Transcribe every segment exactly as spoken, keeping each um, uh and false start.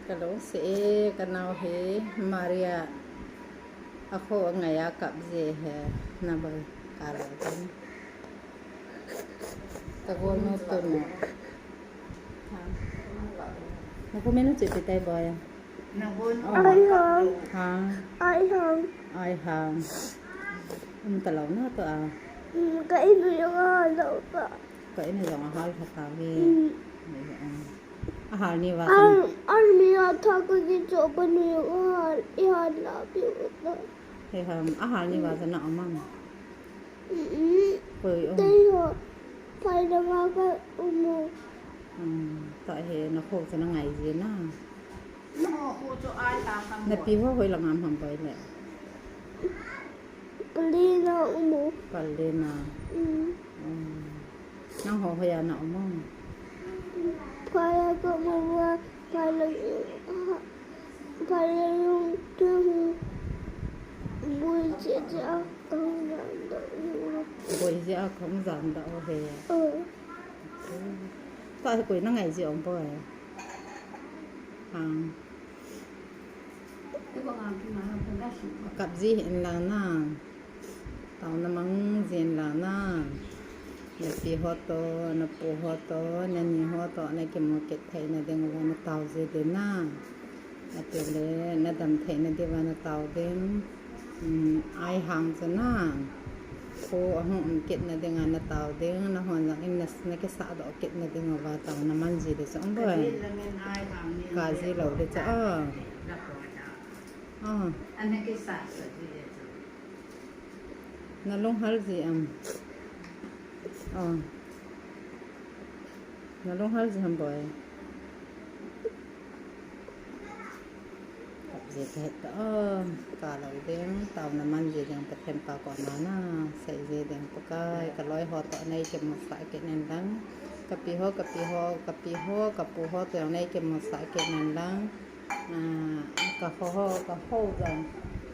Ka lungset e, ka nao hi Maria. A kho a ngai a kap je he, na bal ka lo tin. Ka gol no to no. Na ko menu che pe tai boy. Na gol no. Ai hang. Ha. Ai hang. Ai hang. Um ta lo na to a. Mm, ka inu jong a lo ta. Ka inu jong a hal kha ta ve. Mm. Ai hang. A hal ni va. Al, al mi a tha ka ki cho ka nu a hal, i hal la pi u ta. He ham, a hal ni va na amang. Mm. Koi o. Tei ho, phai la nga ka umu. Mm, ta he na kho cha na ngai je na. Na pi ho hoi la ngam ham bai le. Palina umu. Palina. Mm. Mm. Nang ho hoiya na umu. Phai a ka umu a, phai la, phai la yung tu. Bui che che a, kang jan da u. Bui che a, kang jan da u he. Oh. Ta he koi na ngai je um boi. Hang. Kap ji hih in lang na. Tao na mang ji in lang na. Na pi ho to, na pu ho to, na ni ho to, na kimu kit thei na ding uva na tao ji ding na. Ati le, na dam thei na ding uva na tao ding. Um, ai hang chu na. Kho a hung um kit na ding a na tao ding, na hon jong in na, na kisah doh kit na ding uva tao na man ji ding chu um boi. Ka ji lo ding chu, ah. Ah. Na lunghal ji am. Ah. Na lunghal ji ham boi. Kap ji ka het ta, oh, ka lo ding, tao na man ji ding Pathen pa koma na, sei ji ding Pakai, ka loi ho to nei kimusah kit in lang, ka pi ho, ka pi ho, ka pi ho, ka pu ho to jong nei kimusah kit in lang, ah, ka ho ho, ka ho jong,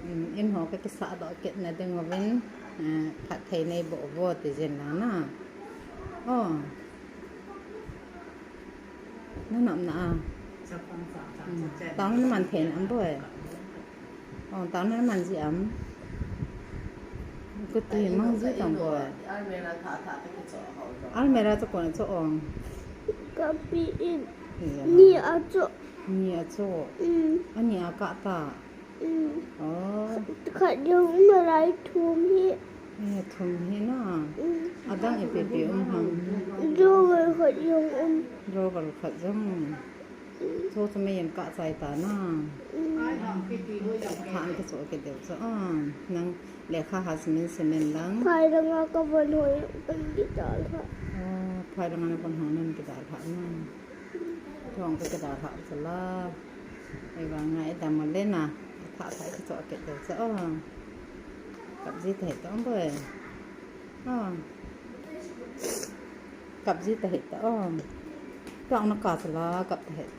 um, in ho ka kisah doh kit na ding uvin, ah, phatthei nei boh vo ti jin lang na. Oh. Na nop na a. Hmm. Tao na man thei na am boi. Oh, tao na man ji am. Kuti mang ji tong boi. Almirah chu kona chu ong. Ka pi in. Ni a chu. Ni a chu. Mm. Ani a kah ta. Mm. Oh. Khat jong um nalai thum hi. Eh, thum hi na. Mm. Adang ipi ipi um ham. Drawer khat jong um. Drawer khat jong. Mm. Chu chu mei in kah chai ta na. Mm. Khan ka chu kidel chu. Ah, nang lekha ha simin simin lang. Phai langa ka von hoi kan kidal ha. Oh, phai langa na von hoi nan kidal ha na. Thong ka kidal ha chu la. Ei vang a i dam le na, a thah thah i kichoh kit deu chu. Oh. Kap ji ta hih ta um boi. Oh. Kap ji ta hih ta um. Tuang na ka chu la, kap ta hih.